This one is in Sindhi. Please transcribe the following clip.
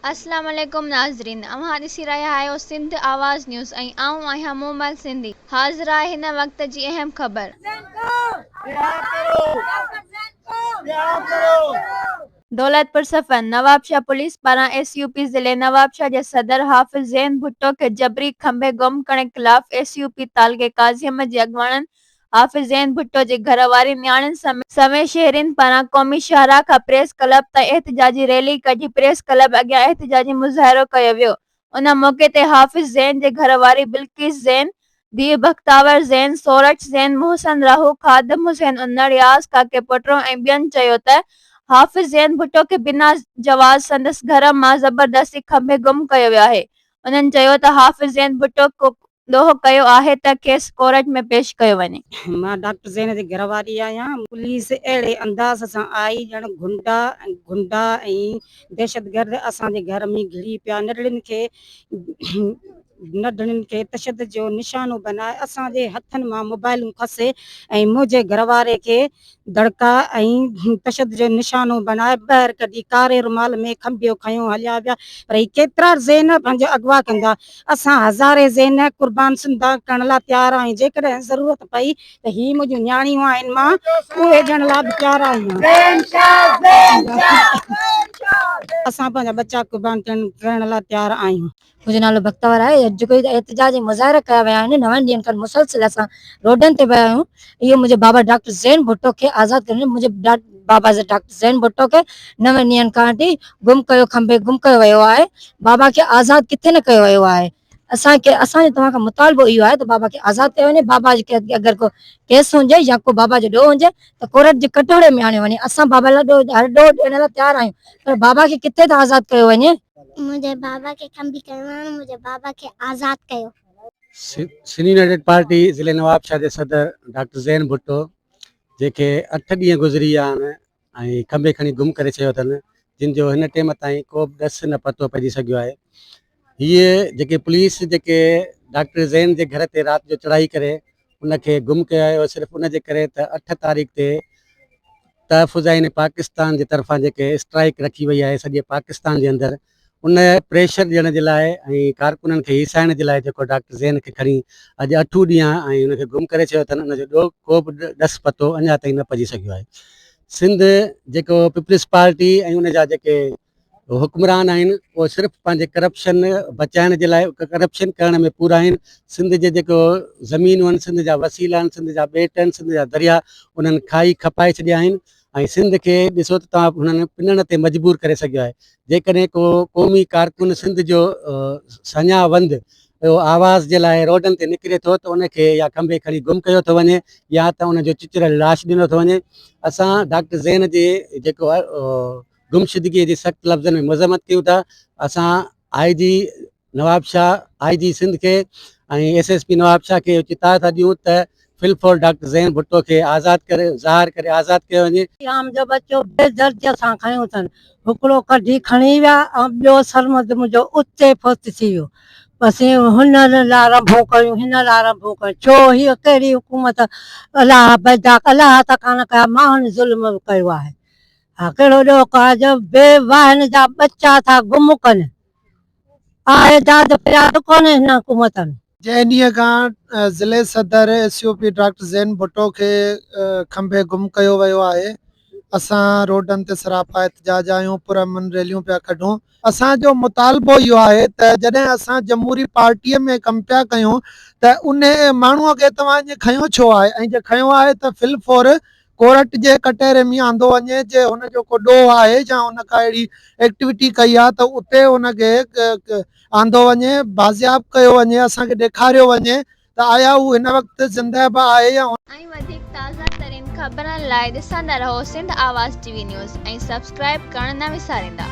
اسلام عليڪم ناظرين اوهان ڏسي رهيا آهيو سنڌ آواز نيوز ۽ آئون آهيان مومل سنڌي حاضر آهي هن وقت جي اهم خبر. دولتپور صفن، نوابشاهه پوليس پاران ايس يو پي ضلعي نوابشاهه جي صدر حافظ زين ڀٽو کي جبري کنڀي گم ڪرڻ خلاف ايس يو پي تعلقي قاضي احمد جي اڳواڻن حافظ زين ڀٽو جي گهر واري نياڻين سميت سوين شهرين پاران قومي شاهراهه کان پريس ڪلب تائين احتجاجي ريلي ڪڍي پريس ڪلب اڳيان احتجاجي مظاهرو ڪيو ويو ان موقعي تي حافظ زين جي گهر واري بلقيس زين، ڌيء بختاور زين، سورٺ زين، محسن راهو، خادم حسين انڙ، ياز ڪاڪيپوٽرو ۽ ٻين چيو ته حافظ زين ڀٽو کي بنا جواز سندس گهر مان زبردستي کنڀي گم ڪيو ويو آهي انهن چيو ته حافظ زين ڀٽو ڪو ڏوهه ڪيو آهي ته کيس ڪورٽ ۾ پيش ڪيو وڃي. مان ڊاڪٽر زين جي گهر واري آهيان. پوليس اهڙي انداز سان آئي ڄڻ گهنڊا گهنڊا ۽ دهشتگرد اسان جي گهر ۾ گهڙي پيا ننڍڙين کي ننڍڙين کي تشدد جو نشانو بنائي اسان جي هٿن مان موبائلون کسي ۽ منهنجي گهر واري کي دڙڪا ۽ تشدد جو نشانو بڻائي ٻاهر ڪڍي ڪاري رومال ۾ کنڀيو کنيو هليا ويا پر هي ڪيترا ذهن پنهنجو اغوا ڪندا اسان هزارين ذهن قربان سنڌا ڪرڻ لاء تيار آهيون جيڪڏهن ضرورت پئي ته هي منهنجون نياڻيون آهن مان اهي ڏيڻ لاء به تيار آهيان اسان پنهنجا ٻچا قربان ڪرڻ لاء تيار آهيون. منهنجو نالو بختاور آهي اڄ جيڪو احتجاج ۽ مظاهرا ڪيا ويا آهن نون ڏينهن کان مسلسل اسان روڊن تي ويا آهيون اهو منهنجي بابا ڊاڪٽر زين ڀٽو کي آزاد ڪرڻ منهنجي بابا ڊاڪٽر زين ڀٽو کي نون ڏينهن کان وٺي گم ڪيو کنڀي گم ڪيو ويو آهي بابا کي آزاد ڪٿي نه ڪيو ويو آهي اسان کي اسان جو توهان کان مطالبو اهو آهي ته بابا کي آزاد ڪيو وڃي بابا کي اگر ڪو ڪيس هجي يا ڪو بابا جو ڏوهه هجي ته ڪورٽ جي ڪٽهڙي ۾ آڻيو وڃي اسان بابا لاء هر ڏوهه ڏيڻ لاء تيار آهيون پر بابا کي ڪٿي ته آزاد ڪيو وڃي. منهنجي بابا کي کنڀي ڪيو آهي منهنجي بابا کي آزاد ڪيو. سنڌ يونائيٽيڊ پارٽي ضلعي نوابشاهه جي صدر ڊاڪٽر زين ڀٽو جنهن کي اٺ ڏينهن گذري ويا آهن ۽ کنڀي کڻي گم ڪري ڇڏيو اٿن جن جو هن ٽيم تائين ڪو به ڏس نه پتو پئجي سگهيو آهي هيء جيڪي پوليس جيڪي ڊاڪٽر زين جي گهر تي رات جو چڙهائي ڪري ان کي گم ڪيو آهي اهو صرف ان جي ڪري ته اٺ تاريخ تي تحفظ آئين پاڪستان جي طرفان جيڪي اسٽرائيڪ رکي وئي آهي سڄي پاڪستان جي اندر ان پريشر ڏيڻ جي لاء ۽ ڪارڪنن کي هيسائڻ جي لاء جيڪو ڊاڪٽر زين کي کڻي اڄ اٺون ڏينهن ۽ ان کي گم ڪري ڇڏيو اٿن ان جو ڏوهه ڪو به ڏس پتو اڃا تائين نه پئجي سگهيو آهي سنڌ جيڪو پيپلز پارٽي ۽ ان جا جيڪي حڪمران آهن اهي صرف پنهنجي ڪرپشن بچائڻ جي لاء ڪرپشن ڪرڻ ۾ پورا آهن سنڌ جي جيڪو زمينون آهن سنڌ جا وسيلا آهن سنڌ جا ٻيٽ آهن سنڌ جا دريا انهن کائي کپائي ڇڏيا آهن ۽ سنڌ کي ڏسو ته توهان هنن پنڻ تي مجبور ڪري سگهيو آهي جيڪڏهن ڪو قومي ڪارڪن سنڌ جو سڃا وند اهو آواز جي لاء روڊن تي نڪري ٿو ته ان کي يا کنڀي کڻي گم ڪيو ٿو وڃي يا ته ان جو چچريل لاش ڏنو ٿو وڃي اسان ڊاڪٽر زين جي جيڪو گمشدگي جي سخت لفظن ۾ مذمت ڪيون ٿا اسان I G Nawabshah I G Sindh کي ۽ ايس ايس پي نوابشاهه کي اهو چتاء ٿا ڏيون ته فل فور ڊاڪٽر زين ڀٽو کي آزاد ڪري ظاهر ڪري آزاد ڪيو وڃي. رام جو ٻچو بي درديء سان کنيو اٿن. هڪڙو ڪڍي کڻي ويا ۽ ٻيو سرمد منهنجو اتي فوت ٿي ويو. بس هن لاء رنڀون ڪيون، هن لاء رنڀون ڪيون. ڇو هيء ڪهڙي حڪومت الله پيدا الله ته ڪانه ڪيا، ماڻهن ظلم ڪيو آهي. ها ڪهڙو ڏوهه ڪيو جو بي واهن جا ٻچا ٿا گم ڪن. آهي داد فرياد ڪونهي هن حڪومت ۾. جنهن ڏينهن کان ضلعي صدر S U P doctor Zain Bhutto کي کنڀي گم ڪيو ويو آهي اسان روڊن تي سراپا احتجاج آهيون پرامن ريليون پيا ڪڍون اسان جو مطالبو اهو آهي ته جڏهن اسان جمهوري پارٽيء ۾ ڪم پيا ڪيون ته انهي ماڻهوء کي توهان ائين کنيو ڇو آهي ۽ جي کنيو آهي ته في الفور ڪورٽ جي ڪٽهري ۾ آندو وڃي جي هن جو ڪو ڏوهه آهي يا هن ڪا اهڙي ايڪٽيوٽي ڪئي آهي ته اتي هن کي آندو وڃي بازياب ڪيو وڃي اسان کي ڏيکاريو وڃي ته آيا هو هن وقت زنده به آهي يا ۽ وڌيڪ تازه ترين خبرن لاء ڏسندا رهو Sindh Awaz T V news ۽ subscribe ڪرڻ نه وساريندا.